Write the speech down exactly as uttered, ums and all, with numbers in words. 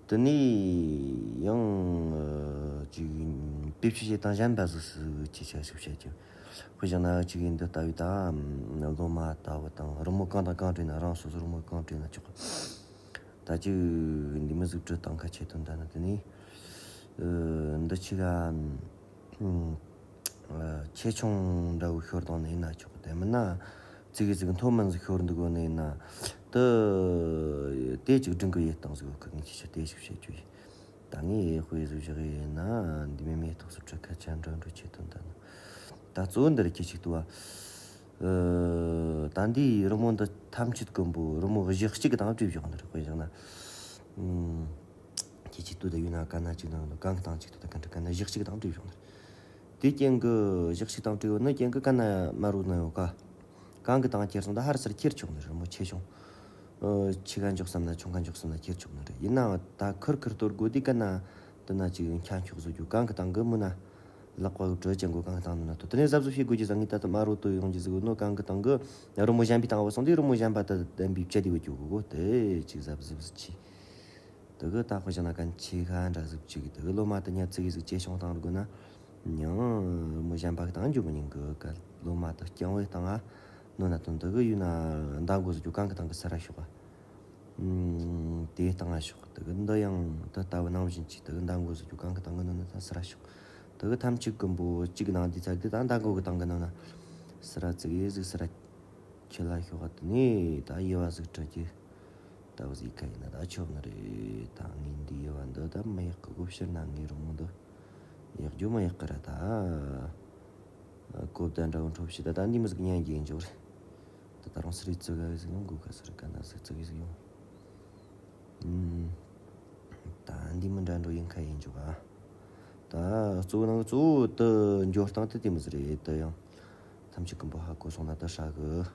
དེ་ནས་ཡང་ཅིག་དེབ་ཆུ་བྱེད་དང་གཞན་པ་ཟིག་སུ་ཆེ་ཆ་ཞིག་བཤད་ཀྱི། དཔེ་བཞག་ན་ཅིག་ཡིན་འདི་ལྟ་བུའི་ད་ལོ་མ་ལྟ་བུ་དང་རི་མོ་གང་དང་གང་བྲིས་ན་རང་སོ་སོ་རི་མོ་གང་བྲིས་ན་ཆོག་ད་ཅིག་འདི་མི་ཟིག་བྲིས་དང་ཁ་ཆེ་དོན་ད་ན་དེ་ནས་འདི་ཆི་ག་ཆེ་ཆུང་འདྲ་བོ་ཤོར་བཏང་ནས་ཡིན་ན་ཆོག་དེ་མིན་ན་ཙི་གེ་ཙི་གེ་མཐོ་དམན་ཟིག་ཤོར་འདུག་གོ་ནས་ཡིན་ན་དེ་དེ་ཅིག་སྒྲིང་གི་ཡོད་སྟངས་ཟིག་གི་ངས་ཁྱེད་ཆ་དེ་ཞིག་བཤད་རྒྱུ་ཡིན། ད་ངས་དཔེ་ཟིག་བཞག་ཡིན་ན་འདི་མེ་མེ་ཐོག་སུ་ཁྲི་ཁ་ཆ་འདྲ་འདྲ་ཆེ་དོན་ད་ན་ད་གཙོ་བོ་འདི་ར་ཁྱེད་ཅིག་ཏུ་བ་ད་འདི་རི་མོ་འདི་ཐམས་ཅད་ཀུན་པོ་རི་མོ་གཞི་གཅིག་གི་དང་བྲིས་བཞག་འདི་ར་དཔེ་བཞག་ན། ཁྱེད་ཀྱི་ལྟོས་དང་ཡོད་ན་དཀའ་ན་གཅིག་དང་ཡོད་ན་གང་གི་དང་གཅིག་ཏུ་དང་གང་གི་དཀའ་ན་གཞི་གཅིག་དང་བྲིས་བྱུང་ནི། དེ་རྐྱེན་གྱི་གཞི་གཅིག་དང་བྲིས་ཡོད་ནི་རྐྱེན་གྱི་དཀའ་ན་མ་རུ་ན་ཡོད་ཀ། གང་གི་དང་ཁྱེར་སོང་ད་ཧར་སར་ཁྱེར་ཆོག་ནི་རེད་མོ་ཆེ་ཆུང་། ཆེ་ག་འཇོག་བསམ་ན་ཆུང་ག་འཇོག་བསམ་ན་ཁྱེར་ཆོག་ནི་རེད། ཡིན་ནའང་ད་ཁུར་ཁུར་གཏོར་དགོས་དུས་དཀའ་ན་དེ་ན་ཅིག་འཁྱག་འཁྱོག་བཟོ་རྒྱུ་གང་གི་དང་གི་མུ་ན། ལག་པ་གི་དྲོད་ཅན་གོ་གང་གི་དང་ནུ་ན་ཐོ་དེ་ནས་གཟབ་གཟབ་བྱེད་དགོས་ཀྱི་ཟ་ངེས་ད་ད་མ་རུ་ཏོ་ཡོང་གི་ཟིག་ནོ་གང་གི་དང་གི་རི་མོ་གཞན་པའི་དང་བ་སོང་དུས་རི་མོ་གཞན་པ་ད་ལྡན་པའི་བཅད་དེ་བུ་རྒྱུ་གོ་གོ་དེ་ཅིག་གཟབ་གཟབ་ཟིག་ཆེ། དེ་གི་ད་དཔེ་བཞག་ན་གན་ཆེ་ཁ་འདྲ་ཟིག་ཅིག་གི་དེ་གི་ལོ་མ་དེ་ཉ་ཙི་གི་ཟིག་ཅེ་ཤོང་བཏང་རུ་དགོས་ན། ཉང་མི་གཞན་པ་གི་དང་འཇུ་མི་ཉན་གི་ག་ལོ་མ་དེ་རྐྱང་བའི་སྟེང་ང་ནོ་ན་དོན་དེ་གི་ཡུལ་ན་མདའ་མགོ་ཟིག་རྒྱུ་གང་གི་དང་གི་ས་ར་ཤོག་ག་དེ་སྟེང་ང་ཤོག་དེ་གི་འདི་ཡང་དེ་ལྟ་བུ་ནང་བཞིན་ཅིག་དེ་གི་མདའ་མགོ་ཟིག་རྒྱུ་གང་གི་དང་གི་ནོ་ན་ད་ས་ར་ཤོག་དེ་གི་ཐམས་ཅད་ཀུན་པོ་གཅིག་གི་ནང་དེ་ཚ་གི་དེ་ད་མདའ་མགོ་གི་དང་གི་ནོ་ན་ས་ར་ཙི་གི་ཟིག་ས་ར་ཁྱེད་ལ་ཤོག་ག་དེ་ནས་ད་དབྱེ་བ་ཟིག་སྤྲད་ཀྱི། ད་བཟི་ཁ་ཡིན་ན་ད་ཆོག་ནི་རེད། ད་ངས་འདི་ཡེ་བ་འདི་ད་མི་ཡག་གི་གོ་ཕྱིར་ན་ངའི་རོ་མོ་འདི་ཡག་རྒྱུ་མི་ཡག་གི་ར་ད་གོ་བརྡ་འདྲ་བོ་འཕྲོ་བྱེད་ད་ད་འདི་མི་ཟིག་ཉན་རྒྱུ་ཡིན་འཇོག་རེད། ད་ད་རུང་སི་རི་ཙི་ག་ཟིག་ཡོང་དགོས་ག་སི་རི་ཀ་ན་ཟིག་ཙི་གི་ཟིག་ཡོང་། ཨུམ། ད་འདི་མི་འདྲ་འགྲོ་ཡིན་ཁ་ཡིན་འཇོག་ག་ད་གཙོ་བོ་ནང་གཙོ་བོ་དུ་འཇོག་སྟངས་དེ་དེ་མི་ཟིག་རེད་དུ་ཡང་། ཐམས་ཅད་ཀུན་པོ་ཧ་གོ་སོང་ན་དུ་ཧྲ་གི།